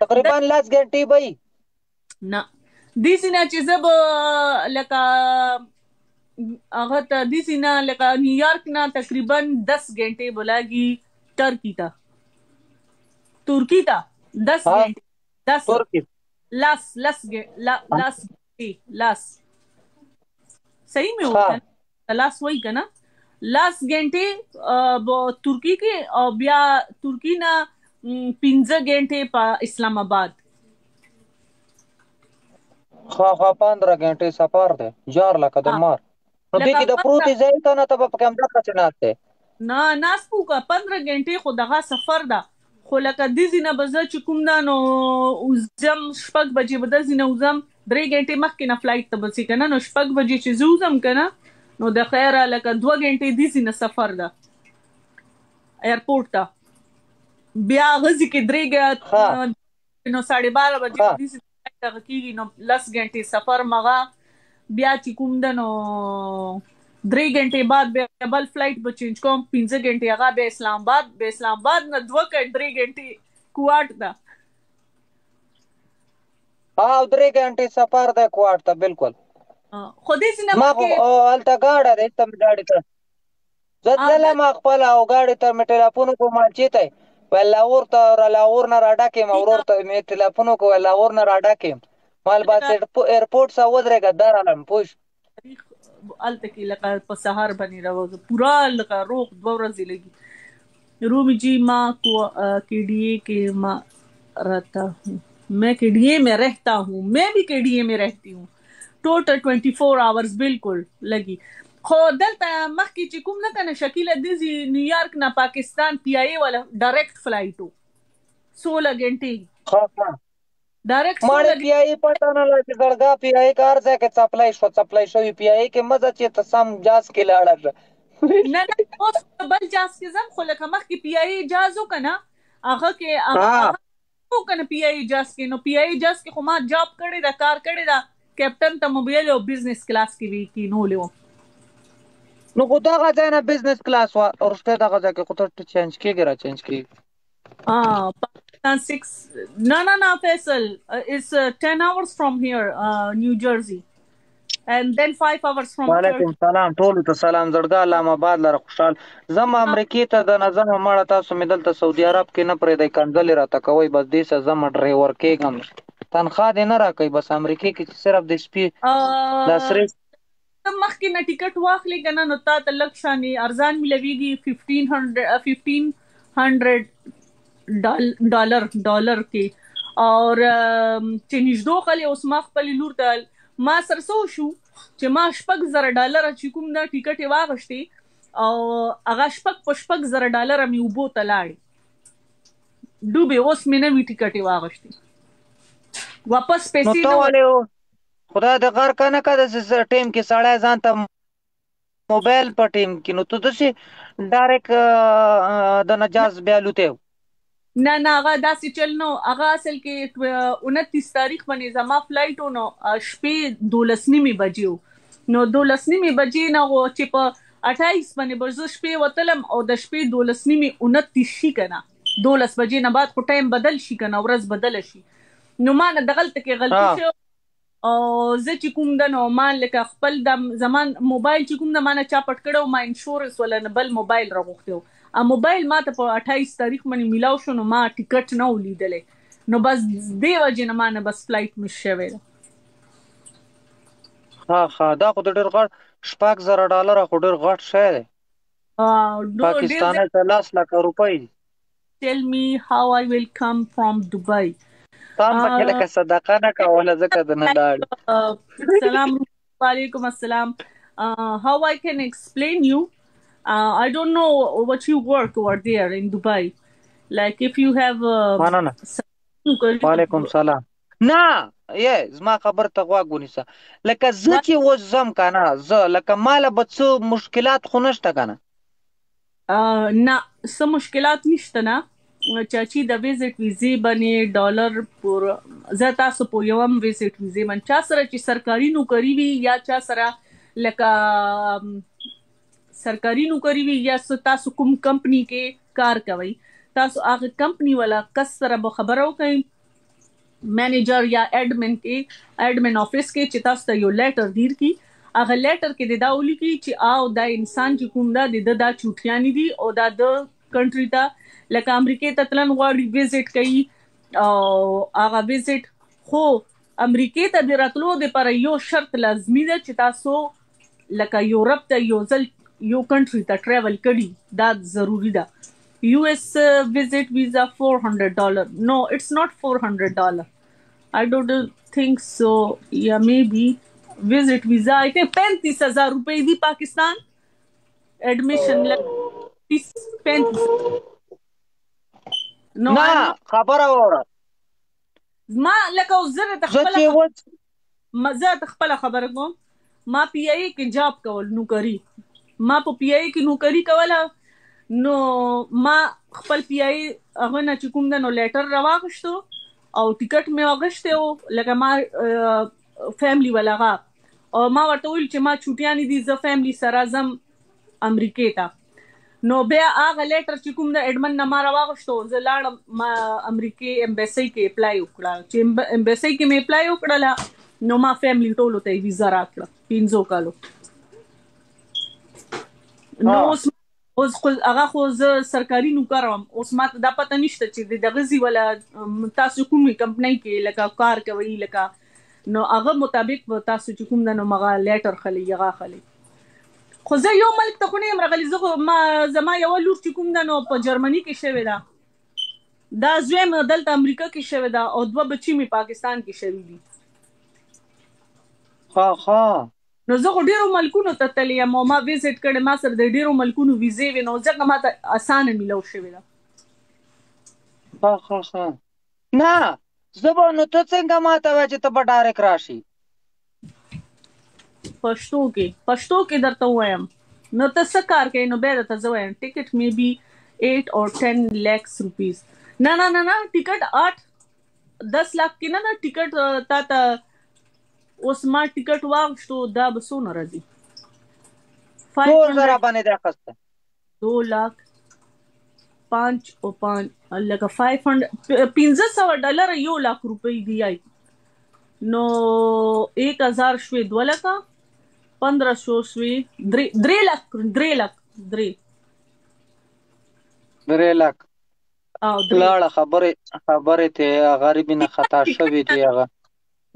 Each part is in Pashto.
تقریبا 10 غنټې به نه دې نه چې زه به لکه هغه ته دې نه لکه نیویارک نه تقریبا 10 غنټې بلاګي ترکی ته، ترکی ته 10 غنټې، 10 ترکی لاس لاس لاس لاس، صحیح مې وکړ؟ لاس وای کنه، لاس غنټې ترکی کې، او بیا ترکی نه 5 غنټې په اسلام آباد. خو خو 15 غنټې سفر دی یار، لکه د مار. نو دې کې د پروت ځای ته نه، ته به پکې همدغه څه ناست دی؟ نه ناست پوکا، 15 غنټې خو دغه سفر ده، خو لکه د ځینه به زه چې کوم ده نو وځم 6 بجې به د ځینه وځم، 3 غنټې مخکې نه فلایټ ته بچی کنه، نو 6 بجې چې زه وځم کنه نو د خیره لکه 2 غنټې د ځینه سفر ده ایرپورټ ته، بیا غزي کې 3 نو 12:30 بجې دې دغه کیږي، نو 10 غنټې سفر مغه، بیا چې کوم ده نو 3 غنټې بعد بیا بل فلایټ به چینج کوم، 5 غنټې هغه بیا اسلام آباد، بیا اسلام آباد نه 2 3 غنټې کوارټ ده. او 3 غنټې سفر ده کوارټ ته، بالکل. خو دې څنګه ما خو هلته ګاډه ده ته ګاډي ته زه تلم خپل، او ګاډي ته مې ټلیفون وکړ، ما چې ته ویل لاهور ته، لاهور نه راډک یم، ورور ته مې ټلیفون وکړ، ویل لاهور نه راډک یم، مال بس ایرپورټ څخه ودرېږه درالم پوه. هلته کې لکه په سهار باندې راوځو پورا لکه روغ 2 ورځې لګي. رومی جی ما کو کے ڈی اے کے ما رہتا ہوں، میں کے ڈی اے میں رہتا ہوں، میں بھی کے ڈی اے میں رہتی ہوں، ټوټل 24 آورز بالکل لګي. خو دلته مخکې چې کوم نه کنه شکیله، دزي نیویارک نه پاکستان پی آی ای والا ډایرکټ فلایټ 16 غنټې ډایرکټ. ماړه پی آی پته نه لګي زړګا، پی آی کار ځای کې سپلای شو، سپلای شوی پی آی کې مزه چې ته سم جاز کې لاړه. نه نه، اوس بل جاز کې زم، خو لکه مخکې پی آی جاز وکنه هغه کې، هغه کنه پی آی جاز کې، نو پی آی جاز کې خو ما جاب کړی دا، کار کړی دا، کیپټن ته موبایل او بزنس کلاس کې وی کې نو لیو. نو خو دغه ځای نه بزنس کلاس وا ورسته دغه ځای کې خو ته چینج کیږي را چینج کیږي. Pakistan 6، no no no Faisal, it's 10 hours from here, New Jersey, and then 5 hours from وعلیکم سلام ټول ته سلام زړګا، الله آباد لره خوشحال. زم امریکې ته د نظم مړه، تاسو مې دلته سعودي عرب کې نه پرې دی، کنځلې راته کوي، بس دې سه زم ډرایور کېږم، تنخواه دې نه راکوي، بس امریکې کې چې صرف د سپي دا سرې. ته مخکې نه ټیکټ واخلې کنه نو تا ته لږ شانې ارزان ملويږي، 1500 ډالر کې. او چې نږدو خلې اوس ما خپل لور ته ما سره څه شو چې ما 6000 ډالر چې کوم دا ټیکټ یې واغشتې، او هغه شپږ په 6000 ډالر مې اوبو ته لاړې ډوبې. اوس مې نوې ټیکټ یې واغشتې واپس پیسې نو ته ولې خدای د غر کنه که د ټیم کې سړی ځان ته موبایل په ټیم کې، نو ته داسې ډایرکټ د نجاز بیا لوتی؟ نه نه، هغه داسې چل نو هغه اصل کې 29 تاریخ باندې زما فلایټ نو شپې 12:30 بجې، نو 12:30 بجې نه چې په 28 باندې به زه شپې وتلم، او د شپې 12:30 29 شي کنه، 12 بجې نه بعد خو ټایم بدل شي کنه، ورځ بدل شي، نو ما نه دغلته کې غلطي شو، او زه چې کوم ده نو ما لکه خپل د زمان موبایل چې کوم ده ما نه چا پټ کړو، ما انشورنس ولا نه بل موبایل راغوښتی و، موبایل ما ته په 28 تاریخ باندې میلاو شو، نو ما ټیکټ نه ولیدلی، نو بس دې وجې نه ما نه بس فلایټ مس شوی ده. ها ها، دا خو د ډېر غټ 6000 ډالر خو ډېر غټ شی دی، پاکستاني ته 10 لکه روپۍ دي. Tell me how I will come from Dubai. تام پکې لکه صدقه نه کوله ځکه د نه لاړ. سلام وعلیکم السلام. How I can explain you? I don't know what you work over there in Dubai. Like if you have مننه، وعلیکم سلام. نه یې زما خبر ته غوږ ونیسه، لکه زه چې اوس ځم که نه، زه لکه ماله به څه مشکلات خو نشته که نه؟ نه، څه مشکلات نشته. نه چاچی د ویزټ ویزې باندې ډالر پور زه تاسو په یوم ویزټ ویزې باندې چا سره چې سرکاري نوکري وي یا چا سره لکه سرکاري نوکري وي یا تاسو کوم کمپنی کې کار کوئ، تاسو هغه کمپنی والا کس سره به خبره وکړئ. منیجر یا اډمن کې، اډمن افیس کې، چې تاسو ته یو لیټر دیر کی. هغه لیټر کې د دا ولیکي چې آو دا انسان چې کوم دا د دا چوټیانې دي او دا د کنټری ته لکه امریکې ته تلن غواړي، وزټ کوي. او هغه وزټ خو امریکې ته د راتلو د پر یو شرط لازمي ده چې تاسو لکه یورپ ته یو ځل یو کنټری ته ټریول کړي، دا ضروری ده. US visit visa $400. No, it's not $400. I don't think so. Yeah, maybe visit visa. I think 35,000 روپے دی پاکستان admission. 35. No, نه، خبره وره. ما لکه زه ته خپل زه ته خپل خبره کوم. ما پی آی کې جاب کول، نوکری. ما په پی آی کې نوکری کوله، نو ما خپل پی آی هغه نه چې کوم ده نو لیټر راواغشتو او ټیکټ مې واغشته او لکه ما فیملی ولاغه او ما ورته ویل چې ما چوټیانې دي، زه فیملی سره ځم امریکې ته. نو بیا هغه لیټر چې کوم د اډمن نه ما راواغشتو، زه لاړم، ما امریکې امبیسي کې اپلای وکړه. چې امبیسي کې مې اپلای وکړله نو ما فیملی ټولو ته ویزا راکړه 5 کالو. نو اوس خو هغه خو زه سرکاري نوکر وم. اوس ما ته دا پته نشته چې د دغه ځي ولا تاسو کومې کمپنۍ کې لکه کار کوي، لکه نو هغه مطابق به تاسو چې کوم ده نو مغه لیټر خلی هغه خلی. خو زه یو ملک ته خو نه یم راغلی. زه خو ما زما یوه لور چې کوم ده نو په جرمني کې شوې ده، دا زوی مې دلته امریکا کې شوې ده او دوه بچي مې پاکستان کې شوي دي. ښه ښه. نو زه خو ډیرو ملکونو ته تللی یم او ما ویزیټ کړی، ما سره د ډیرو ملکونو ویزې وې، نو ځکه ما ته اسانه میلاو شوې ده. ښه ښه ښه. نه، زه به نو ته څنګه ما ته وایې چې ته به ډایرک راشي؟ پښتو کې درته وایم نو ته څه کار کوې؟ نو بیا درته زه وایم. ټیکټ می بی 8 or 10 lakhs rupees. نه نه نه نه، ټیکټ 8 10 لاک کې نه نه. ټیکټ تا ته اوس ما ټیکټ واغشتو، دا به څونه راځي؟ څو زره باندې دی اخیسته؟ 2 لاک 5 او 5 لکه 500، 500 ډالر 1 لاک روپۍ دی. آی نو 1000 شوې 2 لکه، 1500 شوې 3، 3 لاک، 3 لاک 3. 3 لاک. او درې. لاړه، خبرې خبرې ته غریبې نه خطا شوې دی هغه.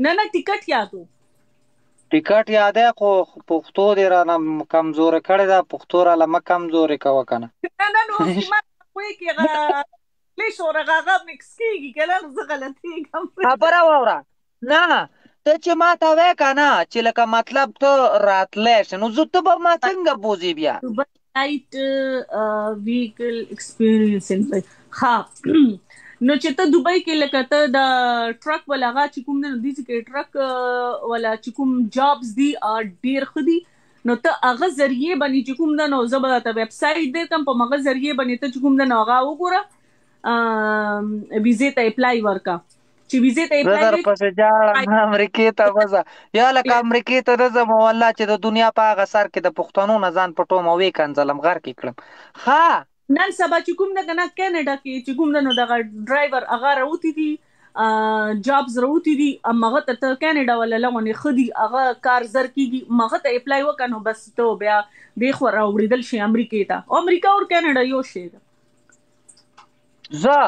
نه نه، ټیکټ یادو. ټیکټ یاده خو پښتو دې رانه کمزورې کړې ده. پښتو راله مه کمزورې کوه کنه. نه نه، نو ما پوهې کې هغه انګلیش او هغه مکس کېږي که نه، نو زه غلطېږم. خبره واوره. نه، ته چې ما ته وای کنه چې لکه مطلب ته راتلی شې، نو زه ته به ما څنګه بوځې بیا؟ Light vehicle experience in ها. نو چې ته دوبۍ کې لکه ته د ټرک ولا هغه چې کوم دی نو دي چې ټرک ولا چې کوم جابز دي ډیر ښه دي. نو ته هغه ذریعہ باندې چې کوم ده نو زه به درته ویب سایټ درکړم، په هغه ذریعہ باندې ته چې کوم ده نو هغه وګوره، ویزې ته اپلای ورکا. چې ویزې ته زه اپلای در پسې جاړم، امریکې ته وځه یا لکه امریکې ته نه ځم والله چې د دنیا په هغه سر کې د پښتنو نه ځان پټوم او ویې کنځلم، غر کې کړم. ښه. نن سبا چې کوم ده کنه کینیډا کې چې کوم ده نو دغه ډرایور هغه راوتی دي، جابز راوتی دي. هغه ته ته کینیډا ولا لغونې ښه دي، هغه کار زر کیږي. هغه ته اپلای وکړه نو بس ته بیا دې خو راوړېدل شي امریکې ته. امریکا او کینیډا یو شی ده. زه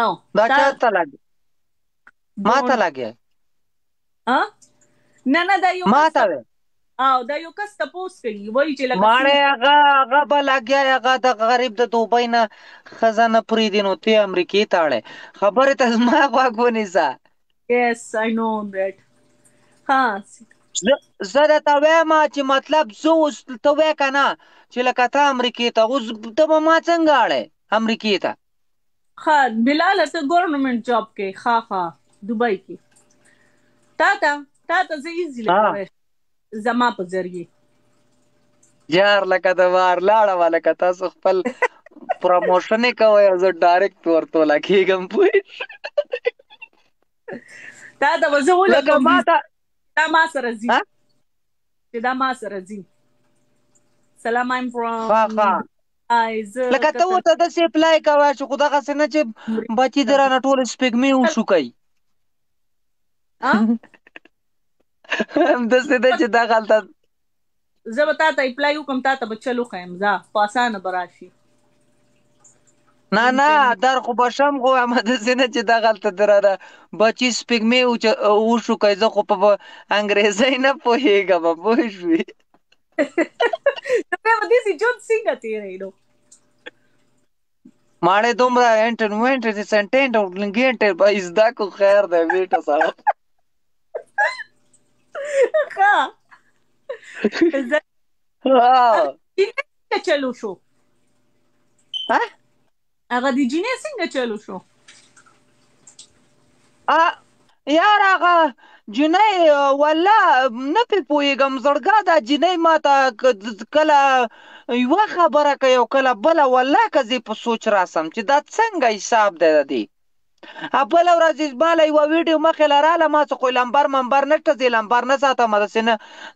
او دا چاته لګي؟ ما ته لګي؟ ها، نه نه، دا یو ما ته وې. او دا یو کس تپوس کوي، وایي چې لکه ماړې هغه به لګیا، هغه د غریب د دوبۍ نه ښځه نه پرېږدي نو ته امریکې ته اړې. خبرې ته زما غوږ ونیسه. Yes, I know that. ها. زه درته وایم چې مطلب زه اوس ته وایې که نه چې لکه ته امریکې ته اوس ته به ما څنګه اړې امریکې ته؟ ښه بلال، ته ګورنمنټ جاب کې؟ ښه ښه، دوبۍ کې تا ته زه ایزي لګوي زما په ذریعه. یار لکه د وار لاړه وه، لکه تاسو خپل پروموشن کوئ او زه ډایرکټ ورته لګېږم، پوه تا ته به زه لکه ولګوم. ما ته دا ما سره ځي. ها؟ چې دا ما سره ځي. سلام، I'm ښه from ښه. آی زه لکه ته کتل ورته داسې اپلای کوه چې خو دغسې نه چې بچي دې رانه ټولې سپېږمې وشوکوي. ها همداسې ده چې دغلته زه به تا ته اپلای وکم، تا ته به چل وښیم، ځه په اسانه به راشي. نه نه، در خو به شم، خو اما داسې نه چې دغلته دې رانه بچي سپېږمې وشوکوي. زه خو په انګریزۍ نه پوهېږم، پوه شوې؟ نو بیا به داسې ژوند څنګه تېروې نو؟ ماړې دومره انټن وینټن سنټینټ او لنګینټ به زده کو، خیر دی بیټه صاحب. ښه، زه جینۍ څنګه چلو شو؟ ها، هغه د جینۍ څنګه چلو شو؟ یار هغه جینۍ والله نه پې پوهېږم زړګا. دا جینۍ ماته کله یوه خبره کوي او کله بله. والله که زه په سوچ راسم چې دا څنګه حساب دی د دې. بله ورځ یې ما له یوه ویډیو مخې له راله، ما څه خو لمبر ممبر نشته، زه یې لمبر نه ساتم. داسې نه،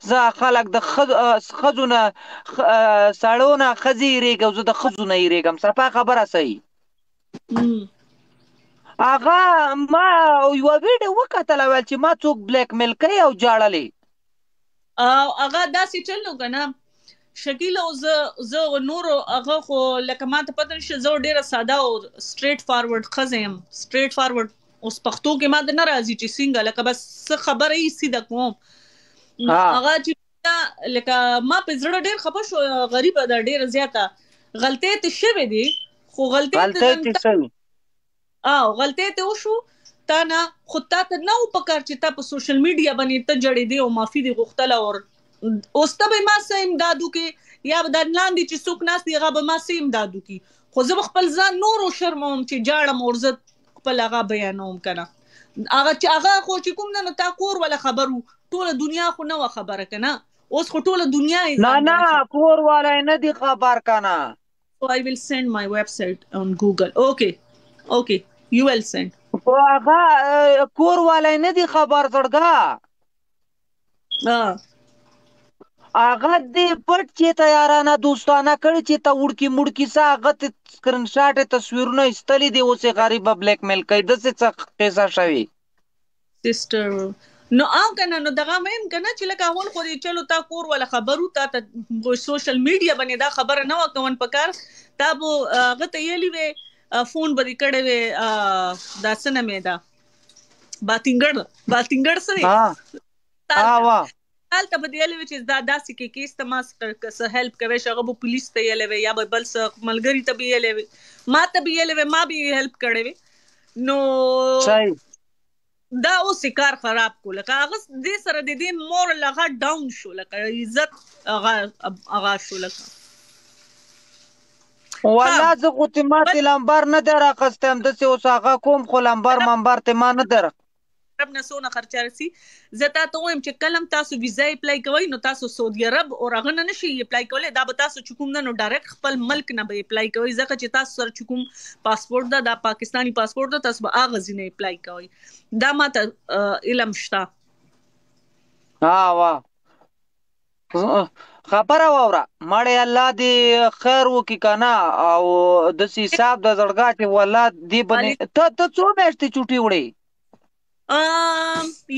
زه خلک د ښځو نه، سړو نه ښځې یېرېږي او زه د ښځو نه یېرېږم. صفا خبره صحیح. هغه ما یوه ویډیو وکتله، ویل چې ما څوک بلیک میل کوي او جاړلې. او هغه داسې چل نو کنه شکیل، او زه نور هغه خو لکه ما ته پته نشته، زه ډیره ساده او سټریټ فارورډ ښځه یم. سټریټ فارورډ اوس پښتو کې ما ته نه راځي چې څنګه، لکه بس څه خبره یې سیده کوم. هغه چې لکه ما په زړه ډیر خپه شو، غریبه ده، ډیره زیاته غلطۍ ته شوې دي، خو غلطۍ ته شوې او غلطۍ ته وشو تا نه، خو تا ته نه و پکار چې تا په سوشل میډیا باندې ته جړېدې او معافي دې غوښتله. اور اوس ته به ما څه امداد وکړې، یا به دا لاندې چې څوک ناست دي هغه به ما څه امداد وکړي؟ خو زه به خپل ځان نور وشرموم چې جاړم اور زه خپل هغه بیانوم که نه. هغه چې هغه خو چې کوم ده نو تا کور ولا خبر وو، ټوله دنیا خو نه وه خبره که نه؟ اوس خو ټوله دنیا یې نه نه، کور والا یې نه دي خبر که نه. So I will send my website on Google. Okay. Okay. You will send. خو هغه کور والا یې نه دي خبر زړګا. هغه دې پټ چې ته یارانه دوستانه کړي چې ته وړکي مړکي څه، هغه ته سکرین شاټ تصویرونه ایستلي دي، اوس یې غریبه بلیک میل کوي. داسې څه قصه شوې؟ سیسټر نو او کنه، نو دغه ویم کنه چې لکه اول خو دې چلو تا کور ولا خبرو، تا ته سوشل میډیا باندې دا خبره نه وکون پکار. تا بو هغه ته یلی وی، فون به دې کړی وی. دا څه نومې ده، باتینګړ، باتینګړ څه دی؟ ها، هلته به دې یلی وی چې دا داسې کې کیس ته ما څه هیلپ کوي چې هغه به پولیس ته یلی وی یا به بل څه ملګري ته به یلی وی، ما ته به یلی وی، ما به هیلپ کړی وی. نو صحیح، دا اوس کار خراب کو، لکه هغه دې سره د دې مور لغه ډاون شو، لکه عزت هغه هغه شو لکه. والله زه خو ته ما ته لمبر نه دی راخستی، همداسې اوس هغه کوم، خو لمبر ممبر ته ما نه دی. عرب نه څونه خرچه رسی؟ زه تا ته وایم چې کله تاسو ویزا اپلای کوئ نو تاسو سعودي عرب او هغه نه نشئ اپلای کولی. دا به تاسو چې کوم ده نو ډایرکټ خپل ملک نه به اپلای کوئ، ځکه چې تاسو سره چې کوم پاسپورت ده، دا پاکستانی پاسپورت ده، تاسو به هغه ځینې اپلای کوئ. دا ماته علم شته. ها وا، خبره واوره مړی، الله دې خیر وکړي که نه. او داسې حساب د زړګا چې والله دې بنې ته څو میاشتې چوټي وړې؟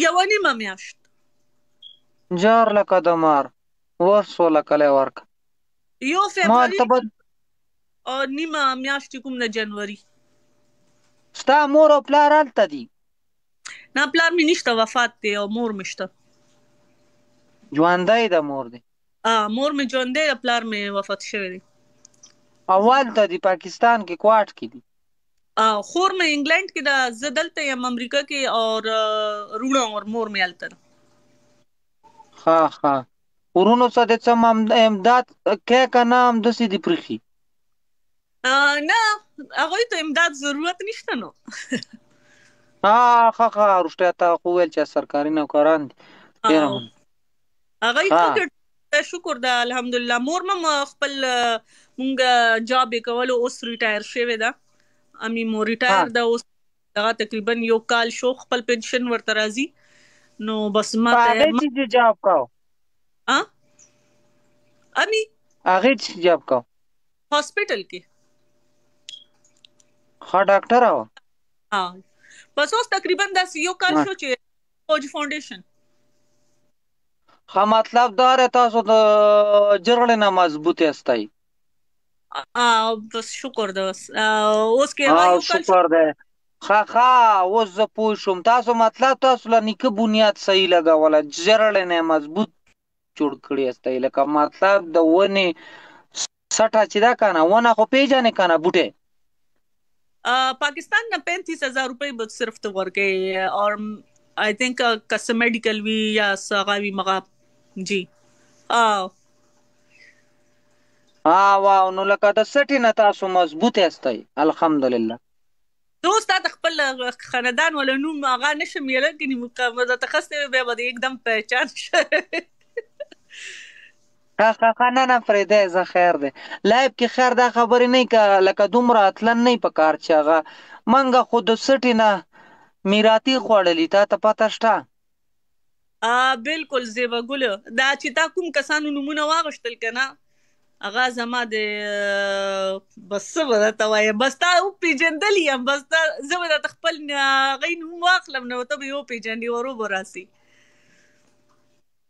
یوه نیمه میاشت. جار لکه د مار ورسوله کلی ورکه. یو فبروري او نیمه میاشت کوم د جنوري. ستا مور او پلار هلته دي؟ نه، پلار مې نشته، وفات دی، او مور مې شته. ژوندی ده مور دی؟ مور مې ژوندی ده، پلار مې وفات شوی دی. اول ته دی پاکستان کې کوارټ کې دي؟ خور مې انګلند کې ده، زه دلته یم امریکا کې، او وروڼه او مور مې هلته ده. ښه ښه، ورونو څه د څه امداد کې که نه همداسې دي پرېښي؟ نه، هغوی ته امداد ضرورت نشته نو. ها ښه ښه، رښتیا تا خو ویل چې سرکاري نوکران دي. ډېره مننه. هغوی ښه، شکر ده الحمدلله. مور مې خپل مونږ جاب یې کولو، اوس ریټایر شوې ده. امی مو ریټایر ده اوس، دغه تقریبا یو کال شو، خپل پنشن ورته راځي، نو بس ما ته هغې چې جاب کاو ا امی هغې چې جاب کاو؟ هاسپټل کې. ښه ډاکټره وه. ها، بس اوس تقریبا داسې یو کال شو چې فوج فاونډیشن. ښه، مطلب دا دی تاسو د جرړې نه مضبوط یاستئ. بس شکر ده، بس اوس کې هغه یو کال. شکر ده. ښه ښه، اوس زه پوه شوم. تاسو مطلب تاسو له نیکه بنیاد صحیح لګوله، جرړې نه مضبوط جوړ کړی یاستئ، لکه مطلب د ونې سټه چې ده کنه، ونه خو پیژنې کنه، بوټی. پاکستان نه 35,000 روپۍ به صرف ته ورکې، او آی تھنک که څه میډیکل وي یا څه هغه وي مغه جی. ها واو، نو لکه د سټې نه تاسو مضبوط یاستئ، الحمدلله. دوست تا خپل خاندان ولا نوم هغه نشم یله کې مکمل ته خسته بیا به एकदम پہچان شه. ښه ښه ښه، نه نه، پرېږده زه، خیر دی، لایف کې خیر دا خبرې نه که لکه دومره اتلن نه په کار چې هغه منګه خو د سټې نه میراتی خوړلي، تا ته پته شته؟ بالکل زیبا ګل، دا چې تا کوم کسانو نومونه واغشتل کنه، هغه زما د بس څه به درته وایم، بس تا وپېژندل یم، بس تا زه به درته خپل هغې نوم واخلم نو ته به یې وپېژنې، ورو به راسي.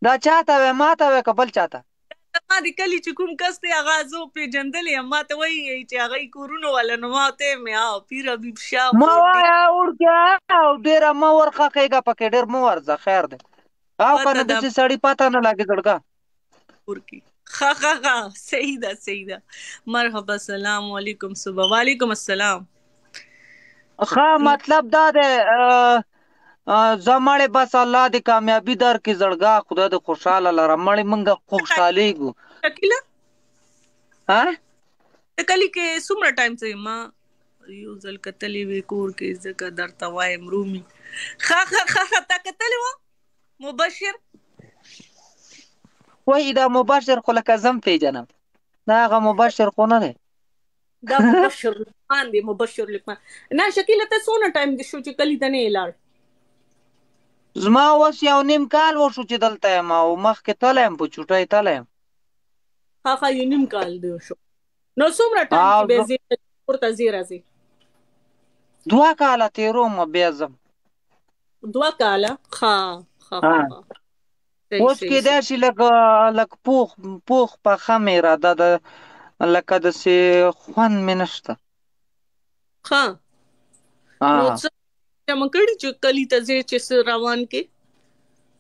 دا چاته وې؟ ما ته وې که بل چاته؟ زما د کلي چې کوم کس دی هغه زه پېژندلی یم، ما ته وایي چې هغه یې کورونو والا، نو ما ته مې او پیر حبیب شاه. ما وایه وړکیه، او ډېره مه ورخښېږه پکې، ډېر مه ورځه، خیر دی. او که نه داسې سړي پته نه لګي زړګه. ورکی. ښه ښه ښه، صحیح ده، صحیح ده. مرحبا، سلام علیکم، صبح. وعلیکم السلام. ښه، مطلب دا دی زه مړې، بس الله دې کامیابي درکړي زړګا، خدای دې خوشحاله لره مړې، مونږ خوشحالېږو. شکیله. ها. ته کلی کې څومره ټایم څه ما یو ځل کتلې وې کور کې، ځکه درته وایم رومي. ښه ښه ښه ښه، تا کتلې وه مبشر؟ وایي دا مبشر خو لکه زم پیژنم، دا هغه مبشر خو نه دی؟ دا مبشر لقمان دی، مبشر لقمان. نه شکیله، ته څونه ټایم دې شو چې کلی ته نه لاړ؟ زما اوس یو نیم کال وشو چې دلته یم، او مخکې تللی یم، په چوټۍ تللی یم. ښه ښه، یو نیم کال دی شو، نو څومره ټایم کې به ځې کور ته، ځې راځې؟ 2 کاله تېروم بیا ځم. 2 کاله، ښه ښه ښه. اوس کېدای شي لږ لږ پوخ پوخ پخه مې اراده ده، لکه داسې خوند مې نشته. ښه، نو څه جمع کړي چې کلي ته ځې چې څه روان کې؟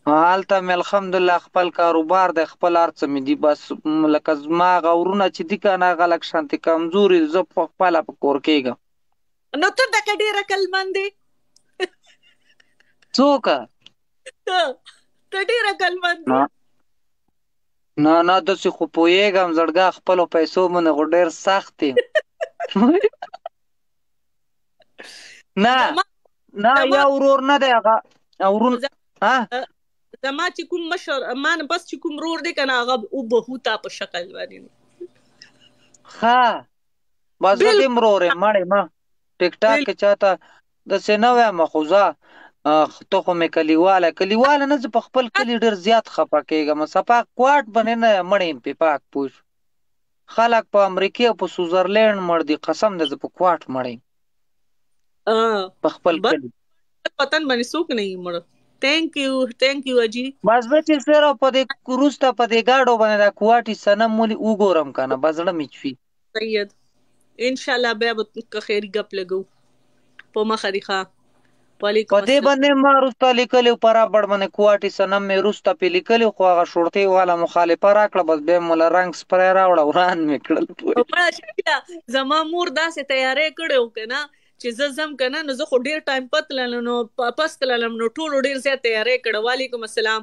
هلته مې الحمدلله خپل کاروبار دی، خپل هر څه مې دي، بس لکه زما هغه ورونه چې دي که نه، هغه لږ شانتې کمزوري، زه په خپله په کور کېږم. نو ته دغه ډېر عقلمند دی. څوک؟ ته، ته ډېر عقلمند. نه نه نه، داسې خو پوهېږم زړګا، خپلو پیسو باندې خو ډېر سخت یم. نه نه، یو ورور نه دی، هغه ورون ها. زما چې کوم مشر، ما نه پس چې کوم ورور دی کنه، هغه او بهوتا په شکل باندې. ښه، بس زه دې ورور یم مړې، ما ټیک ټاک کې چاته داسې نه وایم، خو زه ته خو مې کلیواله کلیواله نه، زه په خپل کلي ډېر زیات خفه کېږم، صفا کوټ باندې نه مړ یم پې، پاک پوه شو. خلک په امریکې او په سویزرلینډ مړ دي، قسم دی زه په کوټ مړ یم په خپل کلي. وطن باندې څوک نه یې مړ. ثانک یو، ثانک یو اجي. بس زه چې سره په دې وروسته په دې ګاډو باندې دا کوټي صنم ولي وګورم که نه، بس زړه مې چوي. سید، ان شاء الله بیا به خیر ګپ لګو. په مخه دی ښه. په دې باندې ما وروسته لیکلي په رابړ باندې کوټي صنم مې وروسته پې لیکلي، خو هغه شورتي والا مخالفه راکړه، بس بیا مې له رنګ سپری راوړه، وران مې کړل. زما مور داسې تیاری کړی و که نه چې زه ځم که نه، نو زه خو ډیر ټایم پتلم، نو پس تللم، نو ټولو ډیر زیات تیاری کړه. وعلیکم السلام.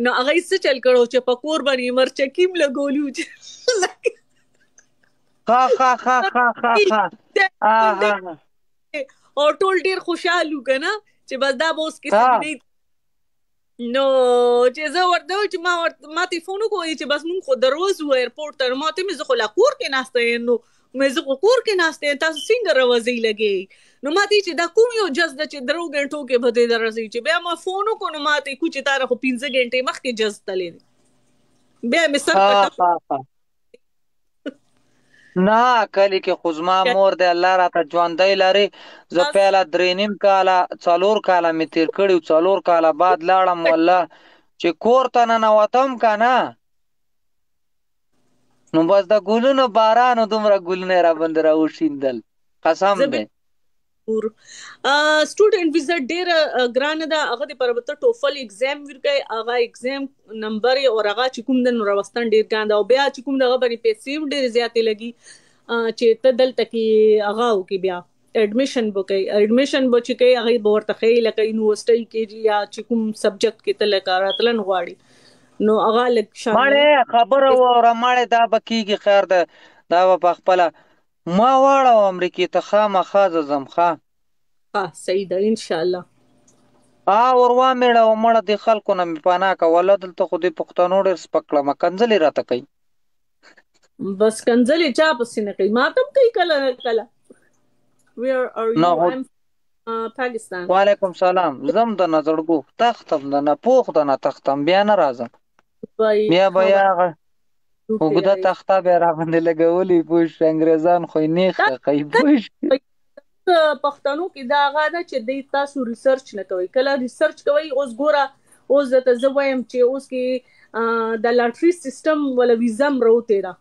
نو هغه یې څه چل کړو چې په کور باندې مرچکیم لګولیو چې ښه ښه ښه ښه ښه ښه. او ټول ډیر خوشحال وو کنه چې بس دا به اوس کې نه. نو چې زه ورته چې ما ورته ما ته فون وکړ چې بس مونږ خو دروازو ایرپورټ ته، ما ته مې زه خو لا کور کې ناسته یم، نو مې زه خو کور کې ناسته یم، تاسو څنګه راوځئ لګي؟ نو ما ته چې دا کوم یو جز ده چې درو غنټو کې به دې درځي؟ چې بیا ما فون وکړ نو ما ته کو چې تا خو 5 غنټې مخکې جز تللی، بیا مې سر پټه. نه کلی کې خو زما مور دی، الله راته ژوندی لري. زه پهله 3.5 کاله 4 کاله مې تېر کړي، 4 کاله بعد لاړم. والله چې کور ته ننوتم که نه، نو بس د ګلونو بارانو دومره ګلونه یې راباندې راوشیندل، قسم دی. سټوډنټ ویزا ډیره ګرانه ده، هغه د پر ته ټوفل ایگزام ورکړي، هغه ایگزام نمبر او هغه چې کوم د نور وستن ډیر ګران ده، او بیا چې کوم دغه باندې پیسې هم ډیر زیاتې لګي چې ته دلته کې هغه وکې، بیا اډمیشن وکې. اډمیشن به چې کوي هغه به ورته ښیي، لکه یونیورسيټي کې یا چې کوم سبجیکټ کې ته لکه راتلن غواړي، نو هغه لږ شان. مړې خبره واوره مړې، دا به کېږي، خیر ده، دا به په خپله ما واړه امریکې ته خامخا زه ځم. ښه ښه صحیح ده، ان شاء الله. ور وامېړه او مړه د خلکو نه مې پناه که، والله دلته خو دې پښتنو ډېر سپک کړم، کنځلې راته کوي. بس کنځلې چا پسې نه کوي، ما ته هم کوي کله کله. Where are you؟ I'm Pakistan. وعلیکم سلام. زم د نظرګو تختم د نه پوخ د نه تختم، بیا نه راځم، بیا به هغه اوږده تخته بیا راباندې لګولې، پوه شوې؟ انګریزان خو یې نیغ ښخوي، پوه شوې؟ پښتنو کې دا هغه ده چې دی تاسو ریسرچ نه کوئ، کله ریسرچ کوئ. اوس ګوره، اوس درته زه وایم چې اوس کې د لاټري سیستم ولا ویزا هم راوتې ده،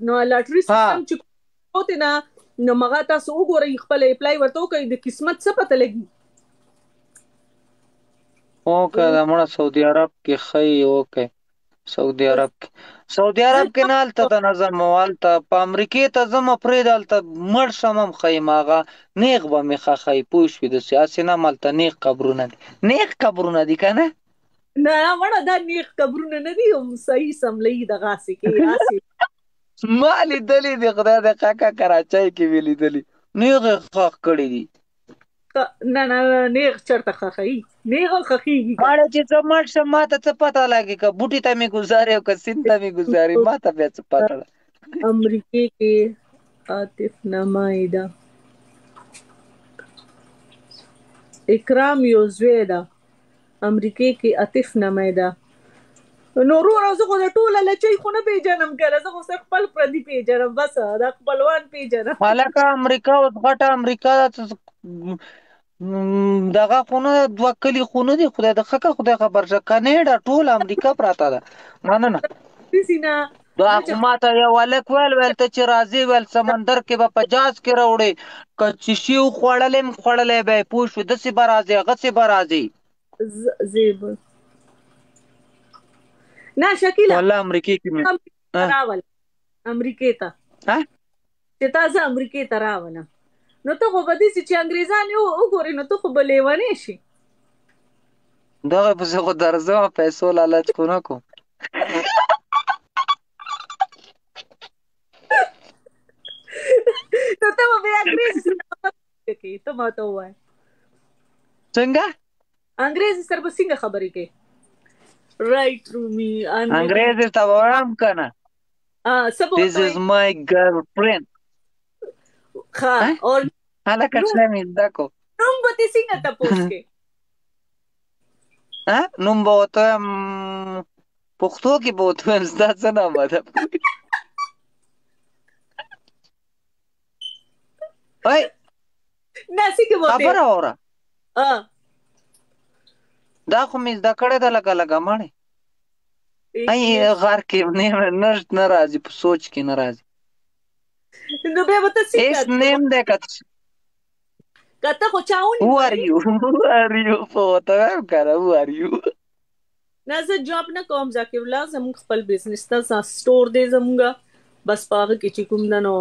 نو لاټري سیستم چې راوتې نه، نو مغه تاسو وګورئ، خپل اپلای ورته وکړئ، د قسمت څه پته لګي. اوکه، دا مړه سعودي عرب کې ښه. اوکه، سعودي عرب کې، سعودي عرب کې نه، هلته د نظم، هلته په امریکې ته ځم، پرېږده، هلته مړ شم هم ښه یم، هغه نیغ به مې ښخوي، پوه شوې؟ داسې هسې نه هم هلته نیغ قبرونه دي، نیغ قبرونه دي که نه؟ نه مړه، دا نیغ قبرونه نه دي، هم صحیح سملې دغه هسې کې هسې. ما لیدلي دي، خدای دې ښه کړه، کراچۍ کې مې لیدلي، نیغ یې ښخ کړي دي. نه نه نه، نیغ چرته ښخوي؟ نیغ ښخېږي؟ مړه چې زه مړ شم ما ته څه پته لګي؟ که بوټي ته مې ګزارې او که سیند ته مې ګزارې، ما ته بیا څه پته ده؟ امریکې کې عاطف نمای ده، اکرام یو زوی ده، امریکې کې عاطف نمای ده. نو وروره زه خو د ټوله لچۍ خو نه پیژنم که نه، زه خو صرف خپل پردي پیژنم، بس دا خپلوان پیژنم. هلکه امریکا اوس غټه امریکا ده، دغه خو نه دوه کلي خو نه دي، خدای د ښه که خدای خبر شه، کاناډا ټوله امریکا پراته ده. مننه. نه دا خو ماته یو هلک ویل، ویل ته چې راځې، ویل سمندر کې به په جاز کې راوړې، که چې شی وخوړلی هم خوړلی به یې، پوه شوې؟ داسې به راځې، هغسې به راځې. زیب نه شکیلا، والله امریکې کې مې راول امریکې ته چې تا زه امریکې ته راولم، نو ته خو به داسې چې انګریزان یې وګورې، نو ته خو به لیونی شي. دغه پسې خو درځم، پیسو لالچ خو نه کوم. نو ته به بیا انګریز سره خبرې کوې؟ ته ماته ووایه څنګه انګریز سره به څنګه خبرې کوې؟ رایټ رومي، انګریز ته وایم که نه؟ څه به This is my girlfriend. ښه، او هلکه څه مې زده کو. نوم به ترې څنګه تپوس کوې؟ نوم به ورته وایم، پښتو کې به ورته وایم ستا څه نامه ده؟ وای نه، څنګه به خبره واوره. دا خو مې زده کړې ده لږه لږه. مړې ای غار کې نه نه نه راځي، په سوچ کې نه راځي. نو بیا به ته څنګه هیڅ نیم دی که که ته خو چا ونیولې؟ Who are you? Who are you? په ورته وایم که نه، Who are you? نه، زه جاب نه کوم ذاکر الله، زموږ خپل بزنس ته سټور دی زموږ، بس په هغه کې چې کوم ده نو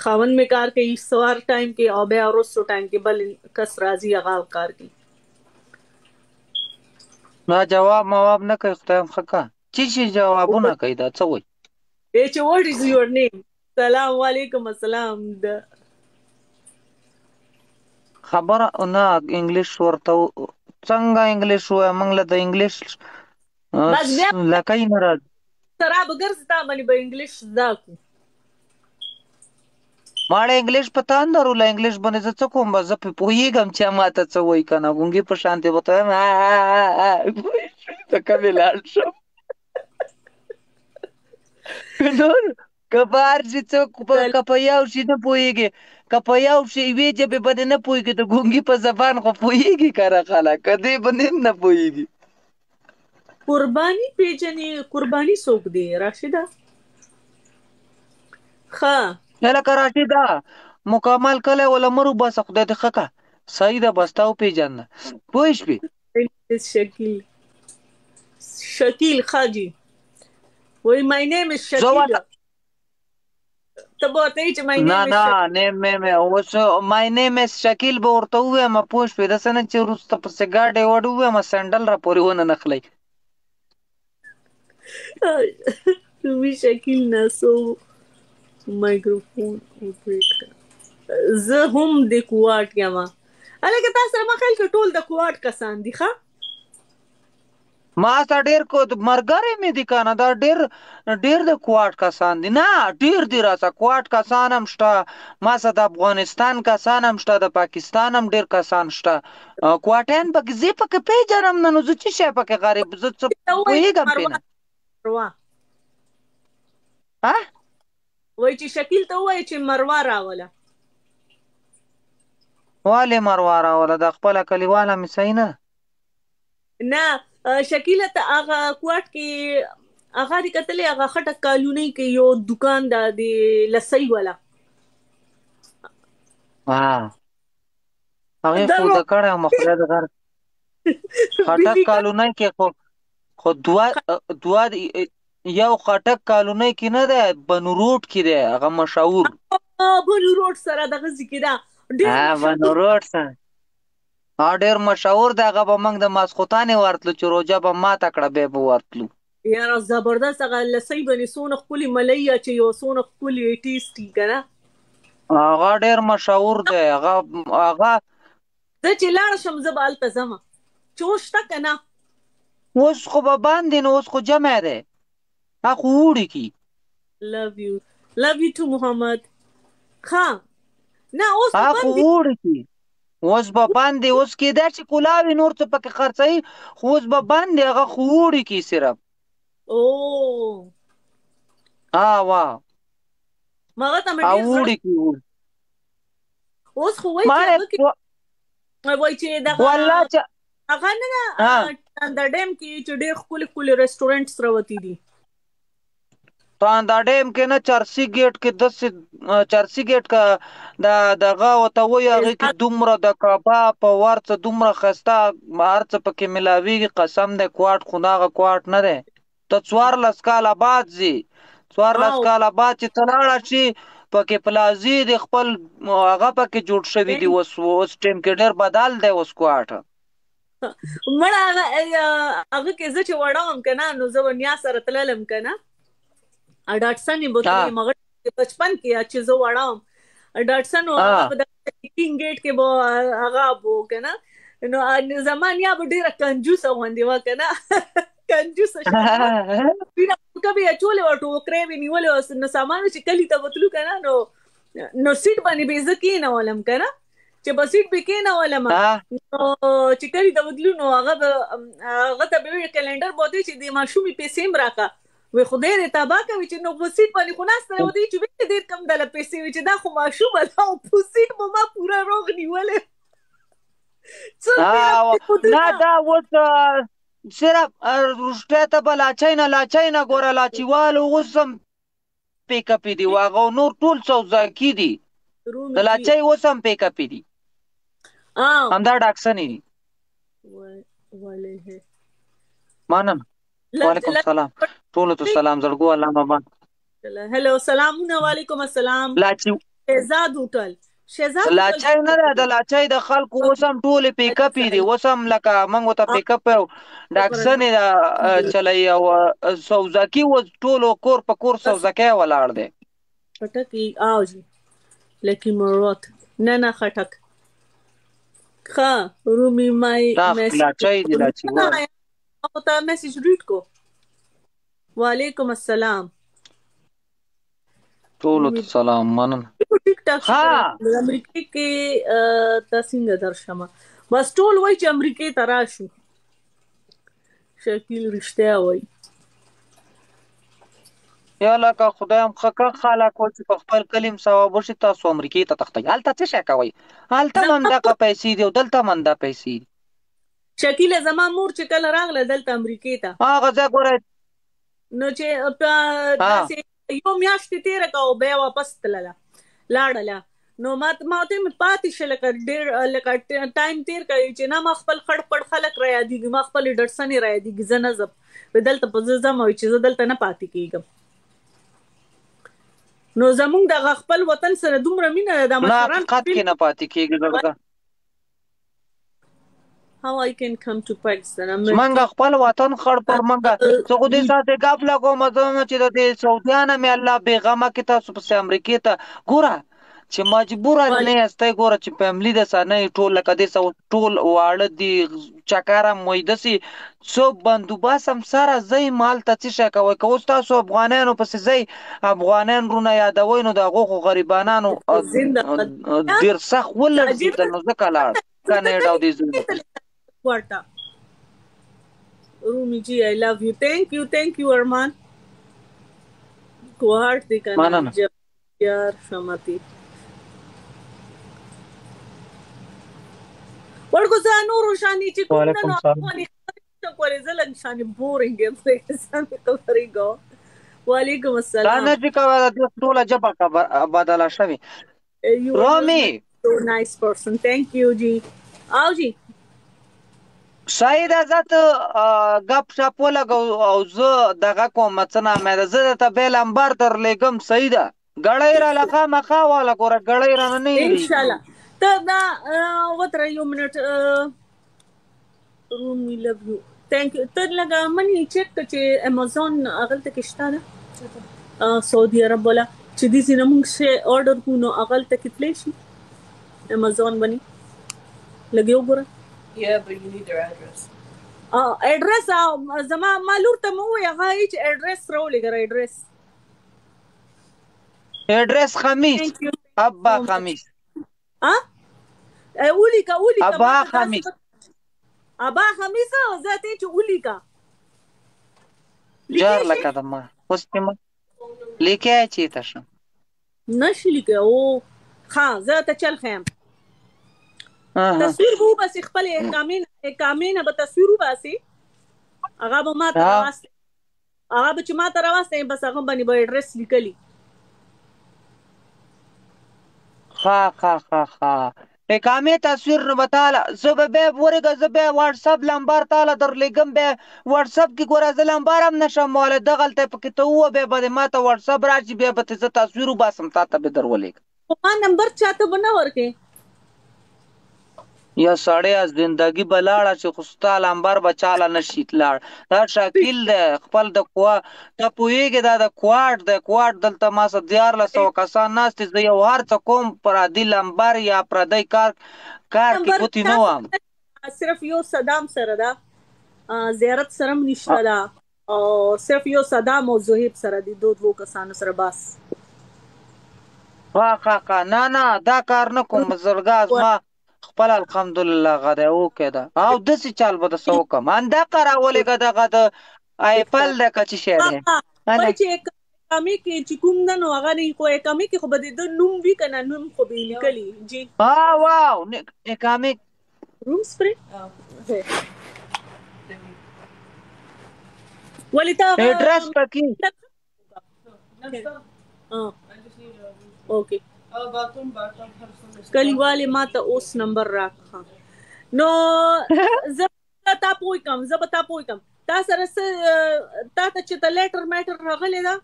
خاوند مې کار کوي سوار ټایم کې، او بیا وروستو ټایم کې بل کس راځي، هغه کار کوي. نه جواب مواب نه کوي، خدای هم ښه کا چې شي جوابونه کوي، دا څه وایي؟ ای چې what is your name؟ سلام علیکم، السلام د خبره نه انګلیش ورته څنګه انګلیش وایي؟ موږ له د انګلیش بس بیا لکۍ نه راځي. سره به ګرځي، تا باندې به انګلیش زده کو. ماړه انګلیش په تان درو له انګلیش باندې زه څه کوم؟ بس زه پرې پوهېږم چې ما ته څه وایي که نه، ګونګي په شان دی ورته وایم ته کمې لاړ شم، که نور که په هر شي څوک که په یو شي نه پوهېږي، که په یو شي یوې ژبې باندې نه پوهېږي، د ګونګي په زبان خو پوهېږي که نه خلک، که دې باندې هم نه پوهېږي. قرباني پیژنې؟ قرباني څوک دی راشده؟ ښه. لکه راشده مکمل کلی ولا مه روباسه، خدای دې ښه که. صحیح ده، بس تا وپېژنده، پوه شوې؟ شکیل، شکیل خاجی وای مای نیم از زه شکیل. ورته ته به ورته وایې چې مای نه نیم از نه، نیم مې مې اوس مای نیم از شکیل به ورته ووایم، پوه شوې؟ داسې نه چې وروسته پسې ګاډی وډ ووایم، سینډل راپورې ونه نښلوي. رومي شکیل نه سو مایکروفون اپریټ کړه. زه هم د کوواټ یم. هلکه تاسو سره ما خیال کې ټول د کوواټ کسان دي. ښه ما سره ډېر کو مرګري مې دي کنه، دا ډېر ډېر د کوواټ کسان دي. نه ډېر دي راسه، کوواټ کسان هم شته، ما سره د افغانستان کسان هم شته، د پاکستان هم ډېر کسان شته. کوواټیان پکې زه پکې پېژنم نه، نو زه څه شی پکې غریب، زه څه ته وایي چې پوهېږم پې مروه نه. مروه ها وایي چې شکیل ته ووایي چې مروه راوله. والې مروه راوله؟ دا خپله کلیواله مې صحیح نه. نه شکیله، ته هغه کوټ کې هغه دې کتلې، هغه خټک کالونۍ کې یو دکان ده د لسۍ والا؟ ها، هغې خو درو د کړی وم، خدای د غر خټک بلی کالونۍ کې خو خو دوه دوه یو خټک کالونۍ کې نه دی، بنو روډ کې دی هغه مشهور. بنو روډ سره دغه ځای کې ده، ډېر ها، بنو مشهور. روډ سره ها، ډېر مشهور دی هغه. به موږ د ماسخوتانې ورتلو چې روژه به ماته کړه، بیا به ورتلو. یاره زبردست، هغه لسۍ باندې څونه ښکلې ملۍ اچوي او څونه ښکلې ټیسټي که نه. هغه ډېر مشهور دی هغه هغه. زه چې لاړ شم زه به هلته ځم چې اوس شته که نه. اوس خو به باندې، نو اوس خو جمع دی، هغه خو اوړي کی. Love you, love you too محمد. ښه نه اوس خو هغه خو بند دي. اوړي کی، اوس به باندې، اوس کېدای شي کولاوي نور څه پکې خرڅوي، خو اوس به باندې، هغه خو اوړي کی صرف. او ها وا مغه ته مې ډېر زړه. اوړي کی. اوس خو وایي ما چې هغه کې وایي چې دغه والله چې هغه نه نه ها د ډیم کې چې ډېر ښکلي ښکلي ریسټورانټس راوتي دي. تاندا ډیم کې نه، چرسی ګیټ کې داسې، چرسی ګیټ کا دا دغه ورته وایي، هغې کې شهزاد دومره د کباب په ورڅه دومره ښایسته هر څه پکې ملاویږي، قسم دی. کوټ خو دغه کوټ نه دی. ته 14 کاله بعد ځې، 14 او کاله بعد چې ته لاړه شي پکې پلازې د خپل هغه پکې جوړ شوي دي. اوس اوس ټیم کې ډېر بدل دی اوس کوټ. مړه هغه هغه کې زه چې وړه وم که نه، نو زه به نیا سره تللم که نه، ډاټسن یې بوتلې. مغه بچپن کې چې زه وړه وم ډاټسن او هغه به د کینګ ګیټ کې به هغه بو که نه، نو زما نیا به ډېره کنجوسه غوندې وه که نه، کنجوسه شان وه. سپینه پوکه به یې اچولې وه، ټوکری به یې نیولې وه، نو سامان به چې کلي ته به تلو که نه، نو سیټ باندې به یې زه کېنولم که نه، چې په سیټ به کېنولم، نو چې کلي ته به تلو نو هغه به هغه ته به ویل کلندر بوتې چې د ماشومې پیسې هم راکړه. وی خدای دې تباه کوي چې نو په سیټ باندې خو ناسته وه، دی چې وی ډېر کم دله پیسې وي چې دا خو ماشومه ده، او په سیټ به ما پوره روغ نیولی څه نه. دا اوس صرف رښتیا ته به لاچۍ نه لاچۍ نه ګوره، لاچیوالو اوس هم پیکپې دي، هغه نور ټول سوزاکي دي. د لاچۍ اوس هم پیکپې دي، همدا ډاکسنې دي. مننه. وعلیکم سلام، ټولو ته سلام زړګو، الله مبارک. هلو سلامونه. وعلیکم السلام. لاچي شهزاد هوټل، شهزاد لاچۍ نه ده، د لاچۍ د خلکو اوس هم ټولې پیکپې دي، اوس هم لکه موږ ورته پیکپ ډاکسنې چلوي، او سوزاکي اوس ټولو کور په کور سوزاکی ولاړ دی. خټک آو جی لکی مروت نه نه خټک ښه رومي مای دا لاچۍ دي، لاچي او ته میسج ریډ کو. وعلیکم السلام. ټولو ته سلام، مننه. ټیک ټاک امریکې کې تا څنګه درشمه؟ بس ټول وای چې امریکې ته راشو. شکیل رښتیا وای. یا لکه خدای هم ښه که خلک و چې په خپل کلي هم ثواب وشي، تاسو امریکې ته تښتئ، هلته څه شی کوئ؟ هلته هم زما همدغه پیسې دي او دلته هم همدا پیسې دي. شکیله زما مور چې کله راغله دلته امریکې ته، هغه ځای ګوره. نو چې په ها داسې یو میاشت تېره کړه او بیا واپس تلله لاړله، نو ما ما ته مې پاتې شه لکه ډېر لکه ټایم تېر کړی چې نه ما خپل خړ پړ خلک را یادېږي، ما خپلې ډټسنې را یادېږي، زه نه ځم دلته، په زه ځم چې زه دلته نه پاتې کېږم. نو زمونږ دغه خپل وطن سره دومره مینه ده، دا نه مشران حقیقت کې نه پاتې کېږي زړګه. How I can come to Pakistan? I'm منګه خپل وطن خړ پر منګه زه خو دې ساتې ګپ لګوم، زه چې د دې سعودیانه مې الله بېغمه کې تاسو پسې امریکې ته ګوره چې مجبوره نه یاستئ، ګوره چې فیملی د سره نه ټول لکه دې سه ټول واړه دي، چکر هم وایي داسې څه بندوبست هم سره ځئ، مال ته څه شی کوئ؟ که اوس تاسو افغانانو پسې ځئ، افغانان وروڼه یادوئ، نو د هغو خو غریبانانو زنده ډېر سخت ولړزېدل، نو ځکه لاړ کاناډا او دې ځایونو ته. Quarta. Rumi ji, I love you. Thank you, thank you, Arman. کوهاټ دی کنه؟ مننه. یار شمتی ورکو زه نورو شانې چې کوم نه وعلیکم نو سلام. افغاني خبرې نشم کولی، زه لږ شانې بورینګ یم، سمې خبرې کوم. وعلیکم دا السلام. نه چې کوه، د دې ټوله ژبه بدله شوې. You are رومي so nice person. Thank you جی. او جی سعید زه ته ګپ شپ ولګو او زه دغه کوم څه نامه ده، زه درته بیا لمبر در لېږم. صحیح ده، ګړۍ را له خامخا واله ګوره، ګړۍ رانه نه ان هېرېږي. شاء الله. ته دا وتره یو منټ. رومي لو یو، ثانک یو. ته لږه منی چیک کړه چې امیزون هغلته کې شته ده، سعودي عرب والا چې دې ځای نه موږ شی آرډر کړو نو هغلته کې تللی شي امیزون باندې، لږ یې وګوره. Yeah, but you need their address. ایډرس زما ما لور ته مې ووایي، هغه یې چې ایډرس راولېږه، ایډرس. ایډرس خمیس ثانک یو ابا خمیس. ها ولیکه ولیکه. ابا ما ته داسې خمیس. ابا خمیس، زه ته چې ولیکه جار لیکې شي لکه د ما اوس چې ما لیکې چې ته شم نشي لیکې. او ښه زه ته چل ښیم. اها تصویر به وباسي خپلې اقامې نه به تصویر وباسي، هغه به ما ته ها راواستي، هغه به چې ما ته راواستي بس هغه باندې به ایډرس لیکلی. ښه ښه ښه ښه، اقامې تصویر نو به تاله زه به بیا ورېږه، زه بیا واټساپ لمبر تاله درلېږم، بیا واټساپ کې ګوره زه لمبر هم نشم والی، دغلته پکې ته ووه، بیا به دې ما ته واټساپ راشي، بیا به ترې زه تصویر وباسم تا ته به در ولېږم. خو ما نمبر چاته به نه ورکې. یا سړیه زندګي به لاړه شي خو ستا لمبر به چاله نه شي لاړ. دا شکیل دی خپل د کوا ته پوهېږې، دا د کواټ دی، کواټ دلته ما سره 1300 کسان ناست دي، زه یو هر څه کوم پردي لمبر یا پردی کار کار کې نمبر ګوتې چا نه وهم. سره صرف یو صدام سره ده، زیارت سره هم نشته ده، او صرف یو صدام او زهیب سره دي، دوه دوو کسانو سره بس. ښه ښه ښه، نه نه دا کار نه کوم زړګا، زما خپل الحمدلله غه دی اوکې ده، او داسې چال به درسره وکړم. همدغه راولېږه، دغه د ایپل ده که څه شی دی. وای هله چې اقامې کې چې کوم ده نو هغه نه، خو اقامې کې خو به د ده نوم وي که نه، نوم خو به یې لیکلی جی. ها واو اقامې روم سپری ولې ته هغه ایډرس پکې اوکې کلیوالې ما ته اوس نمبر راکړه، نو زه به تا پوه کم، زه به تا پوه کم. تا سره څه تا ته چې ته لیټر میټر راغلی ده؟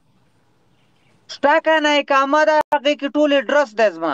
شته که نه اقامه ده، هغې کې ټول ایډرس دی زما.